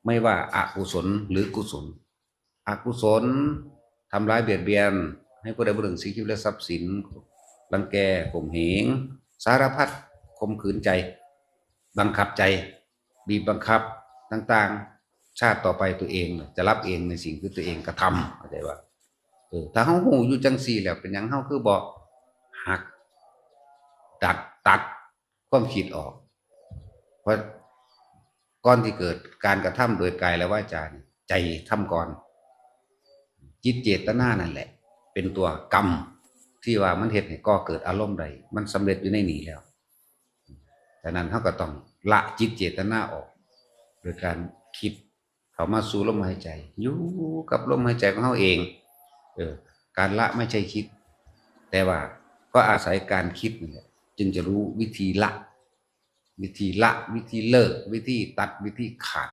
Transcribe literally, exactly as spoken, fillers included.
ไม่ว่าอกุศลหรือกุศล อกุศล ทำร้ายเบียดเบียน ให้ผู้ใดผู้หนึ่งเสียชีวิตและทรัพย์สิน รังแก ข่มเหง สารพัด ข่มขืนใจ บังคับใจ บีบบังคับต่างๆ ชาติต่อไปตัวเองจะรับเองในสิ่งที่ตัวเองกระทำ เข้าใจว่า เออ ถ้าเฮาฮู้อยู่จังซี่แล้ว เป็นหยังเฮาคือบ่หัก ดัดตัดความคิดออก เพราะก่อนที่เกิดการกระทำโดยกายและวาจานี่ ใจทำก่อน จิตเจตนานั่นแหละ เป็นตัวกรรมที่ว่ามันเฮ็ดให้ก่อเกิดอารมณ์ได้ มันสำเร็จอยู่ในนี้แล้ว ฉะนั้นเฮาก็ต้องละจิตเจตนาออก โดยการคิดเข้ามาสู่ลมหายใจ อยู่กับลมหายใจของเฮาเอง เออ การละไม่ใช่คิด แต่ว่าก็อาศัยการคิดนั่นแหละ จึงจะรู้วิธีละ วิธีละ วิธีเลิก วิธีตัด วิธีขาด